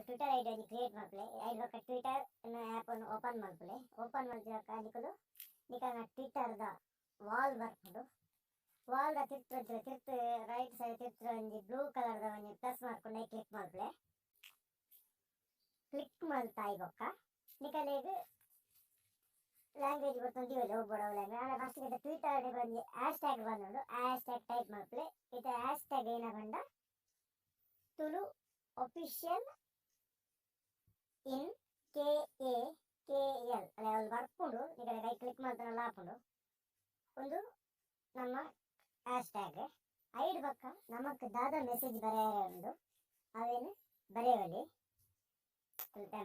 Twitter ID ಒಂಜಿ create ಮಲ್ಪುಲೆ. ಐಡ್ ಬೊಕ್ಕ ಟ್ವಿಟರ್ ಆ್ಯಪ್ ಅನ್ನು ಓಪನ್ ಮಲ್ಪುಲೆ. ಓಪನ್ ಮಲ್ತಿಬೊಕ್ಕ ನಿಕುಲು ನಿಕಲ್ನ ಟ್ವಿಟರ್ದ ವಾಲ್ ಬರ್ಪುಂಡು. ವಾಲ್ದ ತಿರ್ತ್ ತಿರ್ತ್, ರೈಟ್ ಸೈಡ್ ತಿರ್ತ್ ಒಂಜಿ ಬ್ಲೂ ಕಲರ್ದ ಒಂಜಿ ಪ್ಲಸ್ ಮಾರ್ಕ್ ಉಂಡು. ಕ್ಲಿಕ್ ಮಲ್ಪುಲೆ. ಕ್ಲಿಕ್ ಮಲ್ತಾಯಿ ಬೊಕ್ಕ ನಿಕಲೆಗ್ ಲ್ಯಾಂಗ್ವೇಜ್ ಗೊತ್ತೊಂದು ದೀವೊಲಿ, ಒಬ್ಬೊಡ ಲ್ಯಾಂಗ್ವೇಜ್. ಆಂಡ ಫಸ್ಟ್ ಟ್ವಿಟರ್ ಒಂಜಿ ಹ್ಯಾಶ್ ಟ್ಯಾಗ್ ಬಂದುಂಡು. ಹ್ಯಾಶ್ ಟ್ಯಾಗ್ ಟೈಪ್ ಮಲ್ಪುಲೆ. ಇತ್ತೆ ಹ್ಯಾಶ್ ಟ್ಯಾಗ್ ಏನ ಪಂಡ Tulu official in KAKL. ಅಲ್ಲ, ಅವ್ಲು ಬರ್ಪುಂಡು. ನಿಕಲೆ ಕೈ ಕ್ಲಿಕ್ ಮಲ್ತನಲ್ಲ ಆಪುಂಡು. ಒಂದು ನಮ್ಮ ಹ್ಯಾಶ್ ಟ್ಯಾಗ್. ಐಡ್ ಬೊಕ್ಕ ನಮಕ್ ದಾದ ಮೆಸೇಜ್ ಬರೆಯರೆ ಉಂಡು, ಅವೇನು ಬರೆಯವಲಿ.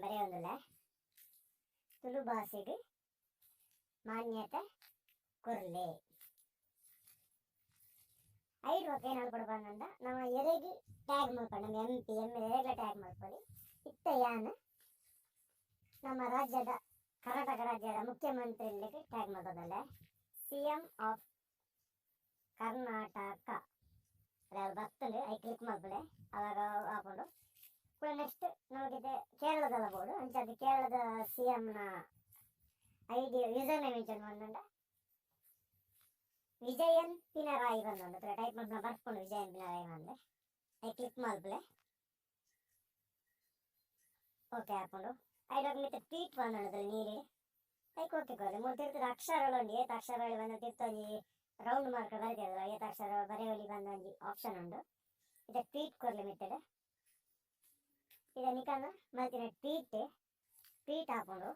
ಬರೆಯೊಂದುಲ್ಲ: ತುಳು ಭಾಷೆಗೆ ಮಾನ್ಯತೆ ಕೊರ್ಲೆ. ಐಡ್ ಬೊಕ್ಕ ಏನು ಮಲ್ಪೊಡು ಪಂಡ, ನಮ್ಮ ಎರೆಗ್ ಟ್ಯಾಗ್ ಮಲ್ಪೊಡು. ನಮ್ಮ ಎಂಪಿ, ಎಮ್ ಎಲ್ ಎರೆಗ್ಲ ಟ್ಯಾಗ್ ಮಲ್ಪೊಲಿ. ಇತ್ತ ಯಾನ್ ನಮ್ಮ ರಾಜ್ಯದ, ಕರ್ನಾಟಕ ರಾಜ್ಯದ ಮುಖ್ಯಮಂತ್ರಿಗಳಿಗೆ ಟ್ಯಾಗ್ ಮಲ್ತದಲ್ಲ. ಸಿಎಂ ಆಫ್ ಕರ್ನಾಟಕ ಅದು ಬರ್ತದೆ. I click ಮಲ್ಪುಲೆ, ಅವಾಗ ಆಪುಂಡು ಕೂಡ. ನೆಕ್ಸ್ಟ್ ನಮಗಿದೆ ಕೇರಳದಲ್ಲ ಬೋಡು. ಅಂಚಾದ್ ಕೇರಳದ ಸಿಎಂನ ಐಡಿ, ಯೂಸರ್ ನೇಮ್ ಎಂಚ ಬಂದಂಡ ವಿಜಯನ್ ಪಿನರಾಯಿ ಬಂದುಂಡು. ಟೈಪ್ ಮಲ್ಪುನ ಬರ್ಪುಂಡು. ವಿಜಯನ್ ಪಿನರಾಯಿ ಬಂದೆ I click ಮಲ್ಪುಲೆ. ಓಕೆ ಆಪುಂಡು. ಐಡೊಕ್ ಮಿತ್ತ್ ಟ್ವೀಟ್ ಬಂದುಂಡು ನೀಲಿ. ಐಕ್ ಓಕೆ ಕೊರ್ಲೆ. ಮೂಲು ತಿರ್ತದ ಅಕ್ಷರಗಳು ಉಂಡು. ಏತ್ ಅಕ್ಷರಗಳು ಬಂದ ತಿರ್ತ್ ಒಂಜಿ ರೌಂಡ್ ಮಾರ್ಕ್ ಬರೆದಿಲ್ಲ. ಏತ್ ಅಕ್ಷರ ಬರೆಯವಲಿ ಬಂದ ಒಂಜಿ ಆಪ್ಷನ್ ಉಂಡು. ಇದ ಟ್ವೀಟ್ ಕೊರ್ಲೆ ಮಿತ್ತಡ್. ಇದ ನಿಕಲ್ನ ಮಲ್ತಿನ ಟ್ವೀಟ್ ಟ್ವೀಟ್ ಆಪುಂಡು.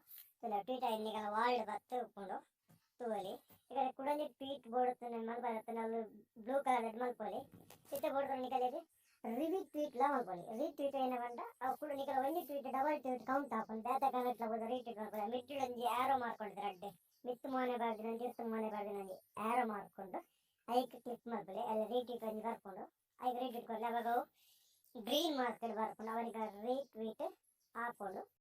ಟ್ವೀಟ್ ಆಯಿ ನಿಕಲ್ನ ವಾಲ್ಡ್ ಬತ್ತ್ ಉಪ್ಪುಂಡು, ತೂವೊಲಿ. ಇಕಡೆ ಕುಡೊಂಜಿ ಟ್ವೀಟ್ ಬೋರ್ಡ್ ಮಲ್ಪರೆ ಅಲ್ಲು ಬ್ಲೂ ಕಲರ್ ಮಲ್ಪೊಲಿ. ಇತ್ತೆ ಬೋರ್ಡ್ ನಿಕಲೆಗ್ ರಿಟ್ವೀಟ್ ಲ ಮಲ್ಪೊಲಿ. ರೀಟ್ವೀಟ್ ಏನ ಪಂಡ, ಅವು ಕುಡ ನಿಕಲ ಒಂಜಿ ಟ್ವೀಟ್ ಡಬಲ್ ಟ್ವೀಟ್ ಕೌಂಟ್ ಆಪುಂಡು. ಬೇತೆ ಕನೆಕ್ಟ್ ಲ ರೀಟ್ವೀಟ್ ಮಲ್ಪೊಲಿ. ಮಿತ್ತ್ ಒಂಜಿ ಆರೋ ಮಾರ್ಕ್ ಉಂಡು. ರಡ್ಡ್ ಮಿತ್ತ್ ಮೋನೆ ಬಾರ್ದಿನ, ತಿರ್ತ್ ಮೋನೆ ಬಾರ್ದಿನ ಒಂಜಿ ಆರೋ ಮಾರ್ಕ್ ಉಂಡು. ಐಕ್ ಕ್ಲಿಕ್ ಮಲ್ಪೊಲಿ. ಅಲ್ಲಿ ರೀಟ್ವೀಟ್ ಒಂಜಿ ಬರ್ಪುಂಡು. ಐಕ್ ರೀಟ್ವೀಟ್ ಕೊರ್ಲೆ. ಅವಾಗ ಅವು ಗ್ರೀನ್ ಮಾರ್ಕ್ ಬರ್ಪುಂಡು. ಅವನಿಗೆ ರೀಟ್ವೀಟ್ ಆಪುಂಡು.